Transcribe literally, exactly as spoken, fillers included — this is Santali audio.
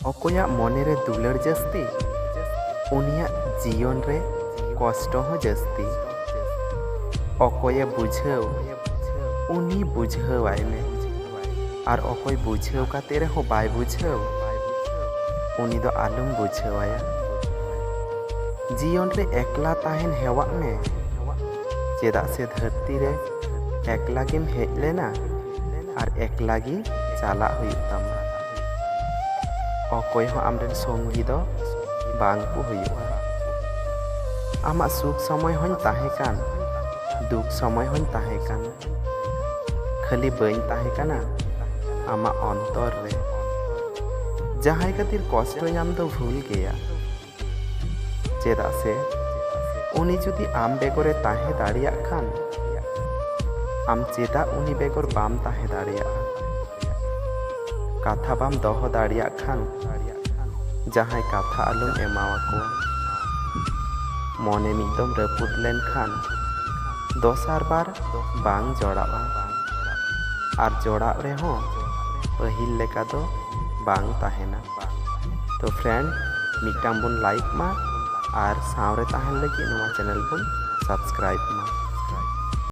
ᱚᱠᱚᱭᱟᱜ ᱢᱚᱱᱮ ᱨᱮ ᱫᱩᱞᱟᱹᱲ ᱡᱟᱹᱥᱛᱤ, ᱩᱱᱤᱭᱟᱜ ᱡᱤᱭᱚᱱ ᱨᱮ ᱠᱚᱥᱴᱚ ᱦᱚᱸ ᱡᱟᱹᱥᱛᱤ᱾ ᱚᱠᱚᱭᱮ ᱵᱩᱡᱷᱟᱹᱣ, ᱩᱱᱤ ᱵᱩᱡᱷᱟᱹᱣᱟᱭ ᱢᱮ᱾ ᱟᱨ ᱚᱠᱚᱭ ᱵᱩᱡᱷᱟᱹᱣ ᱠᱟᱛᱮ ᱨᱮᱦᱚᱸ ᱵᱟᱭ ᱵᱩᱡᱷᱟᱹᱣ, ᱩᱱᱤ ᱫᱚ ᱟᱞᱚᱢ ᱵᱩᱡᱷᱟᱹᱣᱟᱭᱟ᱾ ᱡᱤᱭᱚᱱ ᱨᱮ ᱮᱠᱞᱟ ᱛᱟᱦᱮᱱ ᱦᱮᱣᱟᱜ ᱢᱮ, ᱪᱮᱫᱟᱜ ᱥᱮ ᱫᱷᱟᱹᱨᱛᱤ ᱨᱮ ᱮᱠᱞᱟ ᱜᱮᱢ ᱦᱮᱡ ᱞᱮᱱᱟ ᱟᱨ ᱮᱠᱞᱟ ᱜᱮ ᱪᱟᱞᱟᱜ ᱦᱩᱭᱩᱜ ᱛᱟᱢᱟ᱾ ᱚᱠᱚᱭ ᱦᱚᱸ ᱟᱢᱨᱮᱱ ᱥᱚᱝᱜᱤ ᱫᱚ ᱵᱟᱝ ᱠᱚ ᱦᱩᱭᱩᱜᱼᱟ᱾ ᱟᱢᱟᱜ ᱥᱩᱠ ᱥᱚᱢᱚᱭ ᱦᱚᱸᱧ ᱛᱟᱦᱮᱸ ᱠᱟᱱ, ᱫᱩᱠ ᱥᱚᱢᱚᱭ ᱦᱚᱸᱧ ᱛᱟᱦᱮᱸ ᱠᱟᱱ, ᱠᱷᱟᱹᱞᱤ ᱵᱟᱹᱧ ᱛᱟᱦᱮᱸ ᱠᱟᱱᱟ ᱟᱢᱟᱜ ᱚᱱᱛᱚᱨ ᱨᱮ᱾ ᱡᱟᱦᱟᱸᱭ ᱠᱷᱟᱹᱛᱤᱨ ᱠᱚᱥᱴᱚ ᱧᱟᱢ ᱫᱚ ᱵᱷᱩᱞ ᱜᱮᱭᱟ, ᱪᱮᱫᱟᱜ ᱥᱮ ᱩᱱᱤ ᱡᱩᱫᱤ ᱟᱢ ᱵᱮᱜᱚᱨᱮ ᱛᱟᱦᱮᱸ ᱫᱟᱲᱮᱭᱟᱜ ᱠᱷᱟᱱ, ᱟᱢ ᱪᱮᱫᱟᱜ ᱩᱱᱤ ᱵᱮᱜᱚᱨ ᱵᱟᱢ ᱛᱟᱦᱮᱸ ᱫᱟᱲᱮᱭᱟᱜᱼᱟ? ᱠᱟᱛᱷᱟ ᱵᱟᱢ ᱫᱚᱦᱚ ᱫᱟᱲᱮᱭᱟᱜ ᱠᱷᱟᱱ, ᱡᱟᱦᱟᱸᱭ ᱠᱟᱛᱷᱟ ᱟᱞᱚᱢ ᱮᱢᱟᱣᱟᱠᱚᱣᱟ᱾ ᱢᱚᱱᱮ ᱢᱤᱫ ᱫᱚᱢ ᱨᱟᱹᱯᱩᱫ ᱞᱮᱱᱠᱷᱟᱱ ᱫᱚᱥᱟᱨ ᱵᱟᱨ ᱵᱟᱝ ᱡᱚᱲᱟᱜᱼᱟ᱾ ᱟᱨ ᱡᱚᱲᱟᱜ ᱨᱮᱦᱚᱸ ᱯᱟᱹᱦᱤᱞ ᱞᱮᱠᱟ ᱫᱚ ᱵᱟᱝ ᱛᱟᱦᱮᱱᱟ᱾ ᱛᱚ friend, ᱢᱤᱫᱴᱟᱝ ᱵᱚᱱ like ᱢᱟ ᱟᱨ ᱥᱟᱶᱨᱮ ᱛᱟᱦᱮᱱ ᱞᱟᱹᱜᱤᱫ ᱱᱚᱣᱟ channel ᱵᱚᱱ subscribe ᱢᱟ᱾